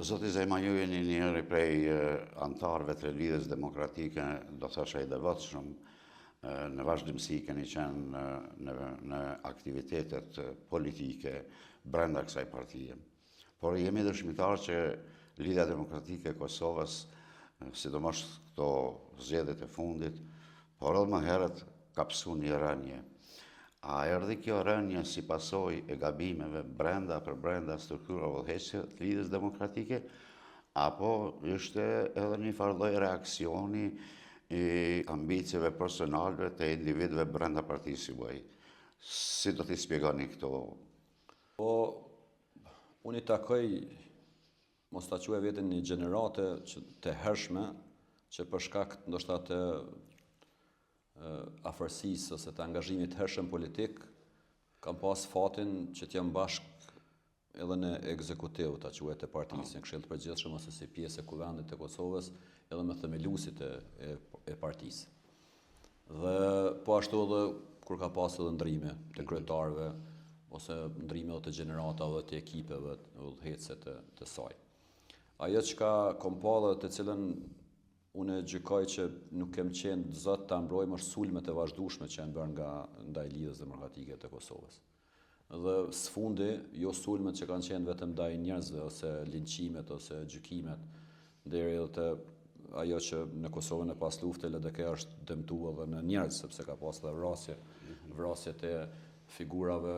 Zoti Zema, ju jeni njëri prej anëtarëve të Lidhjes Demokratike, do thosha i devotshëm, në vazhdimësi keni qenë në, në aktivitetet politike brenda kësaj partie. Por jemi dëshmitarë që Lidhja Demokratike e Kosovës, sidomos këto zgjedhjet e fundit, por edhe më herët ka pësu një rënie. A erdhi kjo rënie si pasojë e gabimeve brenda për brenda strukturave udhëheqëse të Lidhjes Demokratike, apo ishte edhe një farë lloj reaksioni i ambicieve personale të individëve brenda partisë juaj? Si do t'i shpjegoni këto? Po, unë i takoj, mos ta quaj veten një gjenerate që të hershme, që për shkak ndoshta të afërsisë ose të angazhimit të hershëm politik, kam pas fatin që të jam bashkë edhe në ekzekutiv, ta quaj të partisë, në këshill të përgjithshëm ose si pjesë e Kuvendit të Kosovës, edhe me themeluesit e, e, e partisë. Dhe po ashtu edhe kur ka pas edhe ndrime të kryetarëve ose ndrime edhe të gjeneratave të ekipeve udhëheqëse të, të saj. Ajo çka kom pa dhe të cilën Unë gjykoj që nuk kem qenë të zot ta mbrojmë është sulmet e vazhdueshme që janë bërë nga ndaj Lidhjes Demokratike të Kosovës. Dhe së fundi, jo sulmet që kanë qenë vetëm ndaj njerëzve ose linçimet ose gjykimet, deri edhe te ajo që në Kosovën e paslufte LDK është dëmtu edhe në njerëz, sepse ka pas edhe vrasje, vrasje të figurave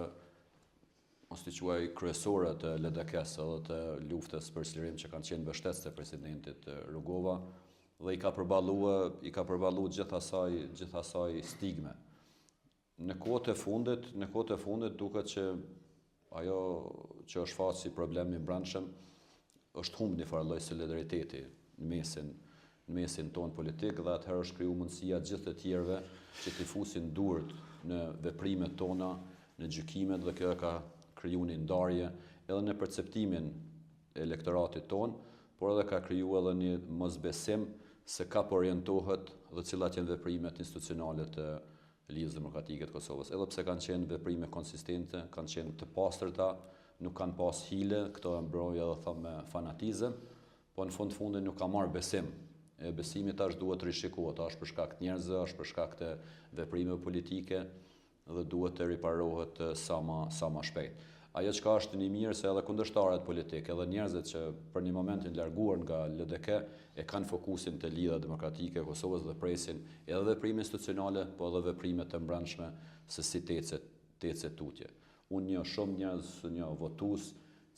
mos t'i quaj kryesore të LDK-së edhe të luftës për çlirim që kanë qenë mbështetës të presidentit Rugova dhe i ka përballu i ka përballu gjithë asaj gjithë asaj stigme. Në kohët e fundit, në kohët e fundit duket që ajo që është shfaqë si problem i brendshëm është humb një farë lloj solidariteti në mesin në mesin tonë politik dhe atëherë është kriju mundësia gjithë të tjerëve që t'i fusin durt në veprimet tona, në gjykimet dhe kjo e ka kriju një ndarje edhe në perceptimin e elektoratit tonë, por edhe ka kriju edhe një mosbesim se ka po orientohet dhe cilat janë veprimet institucionale të Lidhjes Demokratike të Kosovës. Edhe pse kanë qenë veprime konsistente, kanë qenë të pastërta, nuk kanë pas hile, këto e mbroj edhe thom me fanatizëm, po në fund fundit nuk ka marrë besim. E besimi tash duhet të rishikohet, a është për shkak të njerëzve, është për shkak të veprimeve politike dhe duhet të riparohet sa ma, sa ma shpejt. Ajo çka është një mirë se edhe kundërshtarët politik, edhe njerëzit që për një moment janë larguar nga LDK e kanë fokusin te Lidhja Demokratike e Kosovës dhe presin edhe veprime institucionale, po edhe veprime të mbrendshme se si të ecet, të ecet tutje. Unë njoh shumë njerëz, njoh votues,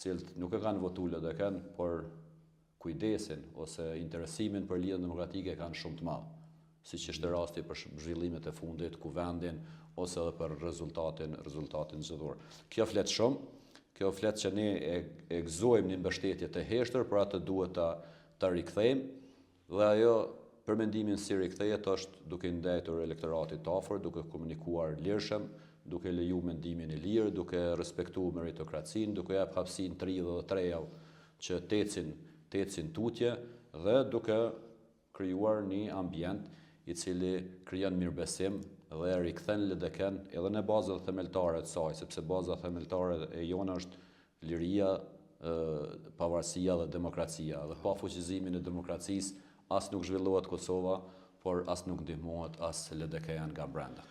cilët nuk e kanë votu LDK-n, por kujdesin ose interesimin për Lidhjen Demokratike e kanë shumë të madh, siç ishte rasti për zhvillimet e fundit, kuvendin ose edhe për rezultatin, rezultatin zgjedhor. Kjo flet shumë, kjo flet që ne e, e gëzojmë një mbështetje të heshtur, por atë duhet ta ta rikthejmë dhe ajo për mendimin si rikthehet është duke ndejtur elektoratit afër, duke komunikuar lirshëm, duke leju mendimin e lirë, duke respektu meritokracinë, duke jap hapësinë të rinjve dhe të rejave që të ecin, të ecin tutje dhe duke krijuar një ambient i cili krijon mirëbesim dhe e rikthen LDK-n edhe në bazat themeltare të saj, sepse baza themeltare e jona është liria, pavarësia dhe demokracia. Dhe pa fuqizimin e demokracisë as nuk zhvillohet Kosova, por as nuk ndihmohet as LDK-ja nga brenda.